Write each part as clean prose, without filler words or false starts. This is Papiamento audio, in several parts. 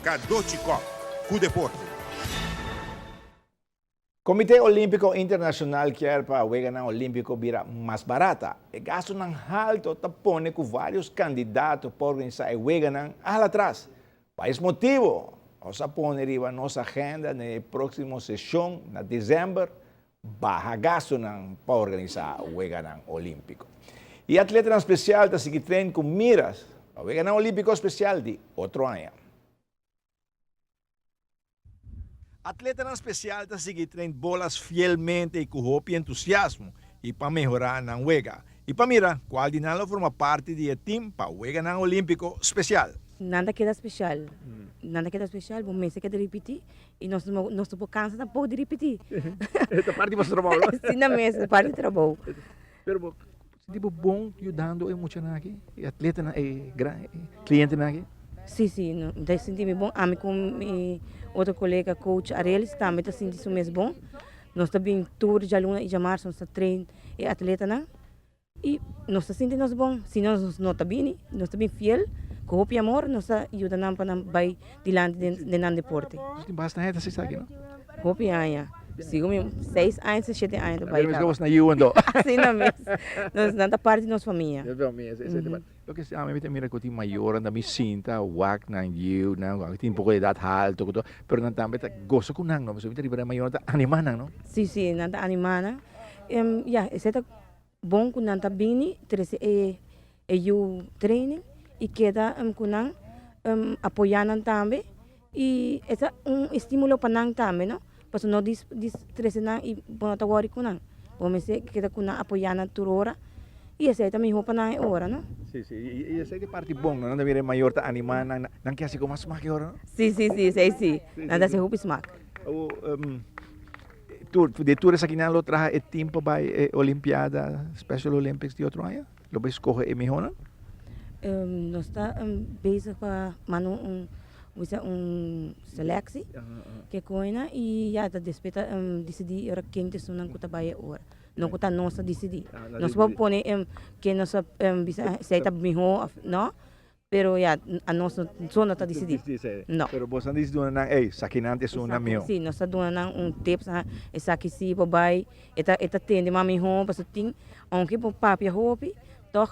Cadochi Kock cu deporte. Comite Olimpico Internacional kier pa weganan olimpico bira mas barata. E gastonan halto ta pone cu varios candidato pa organisa e weganan a hala atras. Pa es motibo, nos a pone riba nos agenda na e proximo sesion na december baha gastonan pa organisa weganan olimpico. E atletanan special ta sigui train cu miras pa weganan olimpico special di otro aña. Atletanan special ta sigui train bolas fielmente y cu hopi entusiasmo y pa mehora nan wega y pa mira cual di nan lo forma parti di e team pa weganan olimpico special. Nan ta keda special, nan ta keda special, bo mester keda ripiti y nos no nos no por cansa tampoco di ripiti. E ta parti di boso trabou, no? Si na mes, ta parti di trabou. Pero bo sinti bo bon yudando e muchanan aki, e atletanan, e gran clientenan aki? Si, si, mi ta sinti mi bon. Ami ku mi otro kolega coach Arelis tambe ta sinti su mes bon. Nos ta bin tur djaluna y djamarsa nos ta train e atletanan. I nos ta sinti nos bon, si nos no ta bini, nos ta bin fiel, ku hopi amor nos ta yuda nan pa nan bai dilanti den nan deporte. Nos tin basta aña ta hasi esaki, no? Hopi aña, sigun mi seis aña si shete aña ta bai kaba. Nos na yiu anto. Asina mes, nos nan ta parti di nos famia. Loke si ami ta mira ku tin mayornan ta mi sinta wak nan yiu nan ku tin poko edat haltu ku tur, pero nan tambe ta gosa ku nan no, pasobra mi ta riba nan mayornan ta anima nan no. Si si nan ta anima nan, ya esei ta Bon ku nan ta bini trese e e yu training i keda ku nan apoyá nan tambe i e ta un estimulo pa nan tambe no pasobra no dis dis trese nan i bo no ta wòri ku nan bo mester keda ku nan apoyá nan tur ora i esei ta mihó pa nan e ora no. Si si i esei ta e parti bon no nan ta mira e mayor ta animá nan nan ke hasi ku mas smak e ora no. Si si si esei si nan ta hasi hopi smak. Awor Tur, di tur esakinan lo traha e team pa bai e Olimpiada, Special Olympics di otro aña? Lo bai scoge e mihonan? Nos ta bezig pa manda un, bisa un selectie ke koina y ya ta despues ta dicidi ora ken ta esunnan ku ta bai e ora. No ku ta nos ta dicidi. Nos por pone ken nos ta bisa esei ta miho of no. Pero ya, anos no so no ta disidí. No. Pero boso a disidí duna nan, ey, sakinan ta esun nan mihó. Sí, nos ta duna nan un tips, esaki sí bo bai, e ta e ta tende mas mihó, pasobra tin, aunke bo papia hopi, tòg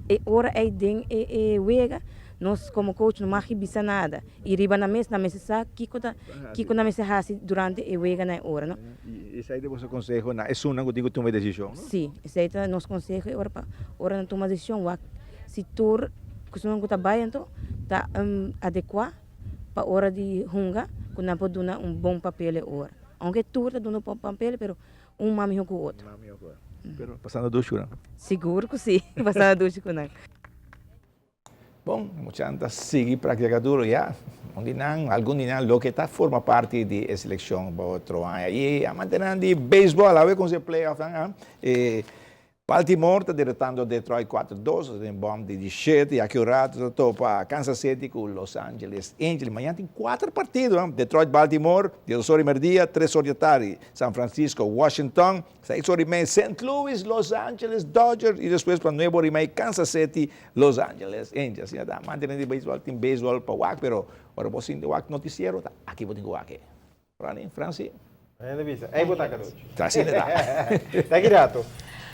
e ora ey den e e wega, nos komo coach no mag bisa nada. I riba nan mes, nan mester sa kiko ta, kiko nan mester hasi durante e wega na e ora, no. I esei ta boso konseho na esunnan ku tin ku tuma e desishon, no? Sí, esei ta nos konseho e ora pa ora nan tuma desishon, wak Si tur kustunan ku ta bai anto ta adekuá pa ora di hunga ku nan por duna un bon papel e ora. Aunke tur ta duna un bon papel pero un mas mihó ku otro. Pero pasando dushi ku nan. Sigur ku si, pasando dushi ku nan. Bon, e muchanan ta sigui praktika duro ya. Un di nan, algun di nan loke ta forma parti di e selekshon pa otro aña. I amantenan di beisbòl, awe kon si e playoffnan a. E Baltimore ta derotando Detroit 4-2 den bòm di di shete i aki un rato ta topa Kansas City ku Los Angeles Angels. Mañana tin kuater partido, Detroit Baltimore, diesdos ora i merdia, tres ora di atardi, San Francisco Washington, seis ora i mei, Saint Louis Los Angeles Dodgers i despues pa nuebe ora i mei Kansas City Los Angeles Angels. Asina ta mantene di beisbòl, tin beisbòl pa wak pero ora bo sinti wak notisiero ta aki bo tin ku wak e. Rani, Franci. Hende bisa, ey bo ta cadochi. Ta asina ta. Ta ki rato.